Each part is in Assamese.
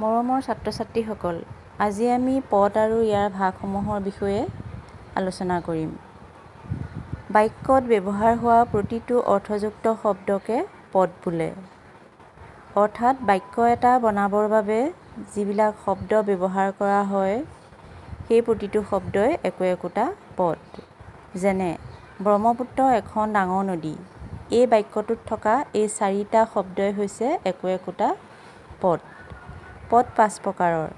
মৰমৰ ছাত্ৰ ছাত্ৰীসকল, আজি আমি পদ আৰু ইয়াৰ ভাগসমূহৰ বিষয়ে আলোচনা কৰিম। বাক্যত ব্যৱহাৰ হোৱা প্ৰতিটো অৰ্থযুক্ত শব্দকে পদ বোলে। অৰ্থাৎ বাক্য এটা বনাবৰ বাবে যিবিলাক শব্দ ব্যৱহাৰ কৰা হয়, সেই প্ৰতিটো শব্দই একো একোটা পদ। যেনে, ব্ৰহ্মপুত্ৰ এখন ডাঙৰ নদী। এই বাক্যটোত থকা এই চাৰিটা শব্দই হৈছে একো একোটা পদ। পদ পাঁচ প্ৰকাৰৰ: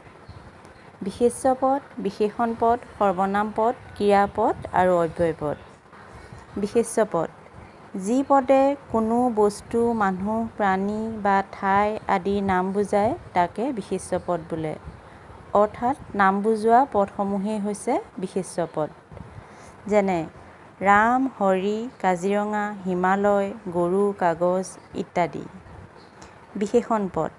বিশেষ্য পদ, বিশেষণ পদ, সৰ্বনাম পদ, ক্ৰিয়াপদ আৰু অব্যয় পদ। বিশেষ্য পদ: যি পদে কোনো বস্তু, মানুহ, প্ৰাণী বা ঠাই আদিৰ নাম বুজায়, তাকে বিশেষ্য পদ বোলে। অৰ্থাৎ নাম বুজোৱা পদসমূহেই হৈছে বিশেষ্য পদ। যেনে, ৰাম, হৰি, কাজিৰঙা, হিমালয়, গৰু, কাগজ ইত্যাদি। বিশেষণ পদ: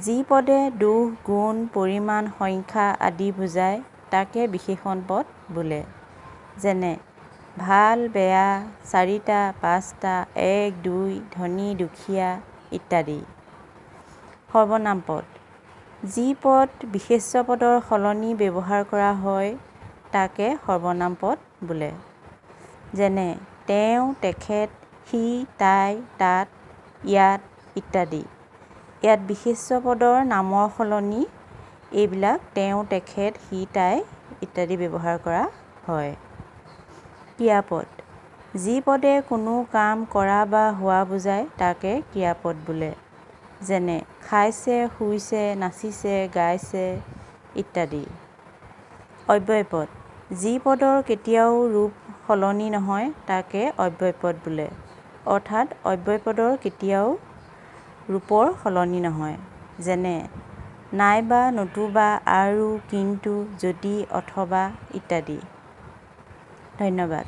যি পদে দোষ, গুণ, পৰিমাণ, সংখ্যা আদি বুজায়, তাকে বিশেষণ পদ বোলে। যেনে, ভাল, বেয়া, চাৰিটা, পাঁচটা, এক, দুই, ধনী, দুখীয়া ইত্যাদি। সৰ্বনাম পদ: যি পদ বিশেষ্য পদৰ সলনি ব্যৱহাৰ কৰা হয়, তাকে সৰ্বনাম পদ বোলে। যেনে, তেওঁ, তেখেত, সি, তাই, তাত, ইয়াত ইত্যাদি। ইয়াত বিশেষ্য পদৰ নামৰ সলনি এইবিলাক তেওঁ, তেখেত, সি, তাই ইত্যাদি ব্যৱহাৰ কৰা হয়। ক্ৰিয়াপদ: যি পদে কোনো কাম কৰা বা হোৱা বুজায়, তাকে ক্ৰিয়াপদ বোলে। যেনে, খাইছে, শুইছে, নাচিছে, গাইছে ইত্যাদি। অব্যয় পদ: যি পদৰ কেতিয়াও ৰূপ সলনি নহয়, তাকে অব্যয় পদ বোলে। অৰ্থাৎ অব্যয় পদৰ কেতিয়াও ৰূপৰ সলনি নহয়। যেনে, নাইবা, নতুবা, আৰু, কিন্তু, যদি, অথবা ইত্যাদি। ধন্যবাদ।